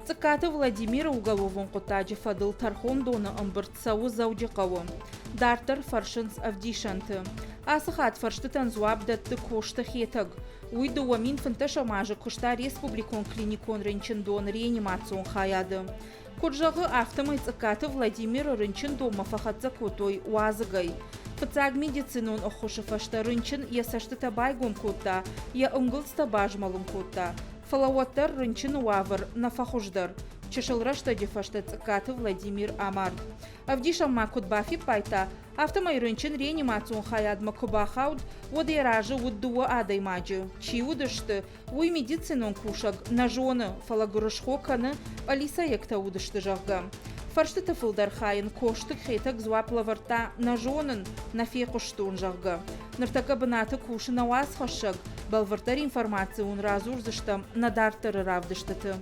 Цъыккаты Владимиры уголовон хъуыддаджы фӕдыл тӕрхондоны ӕмбырд цӕуы Дзӕуджыхъӕуы. Дарддӕр фӕрсынц ӕвдисӕнты. Ацы хатт фӕрстытӕн дзуапп дӕтты Косты Хетӕг. Уый 2015 азы куыста республикон клиникон рынчындоны реанимацион хайады. Куыд зӕгъы, афтӕмӕй Цъыккаты Владимиры рынчындонмӕ фӕхӕццӕ кодтой уадзыгӕй. Фыццаг медицинон ӕххуысы фӕстӕ рынчын йӕ цӕстытӕ байгом кодта, йӕ ӕнгуылдзтӕ базмӕлын кодта. Фӕлӕ уӕддӕр рынчыны уавӕр нӕ фӕхуыздӕр. Чысыл рӕстӕджы фӕстӕ Цъыккаты Владимир амард. Ӕвдисӕн ма куыд бафиппайдта, афтӕмӕй рынчын реанимацион хайадмӕ куы бахауд, уӕд йӕ разы уыд дыууӕ адӕймаджы. Чи уыдысты, Уый медицинон кусӕг нӕ зоны, фӕлӕ гуырысхо кӕны, пъӕлицӕйӕгтӕ уыдысты, зӕгъгӕ. Фӕрстыты фылдӕр хай ын Косты Хетӕг дзуапп лӕвӕрдта нӕ зонын, нӕ фехъуыстон, зӕгъгӕ. Ныртӕккӕ бынаты кусы нӕ уацхӕссӕг, бӕлвырддӕр информаци уын радзурдзыстӕм нӕ дарддӕры равдыстыты.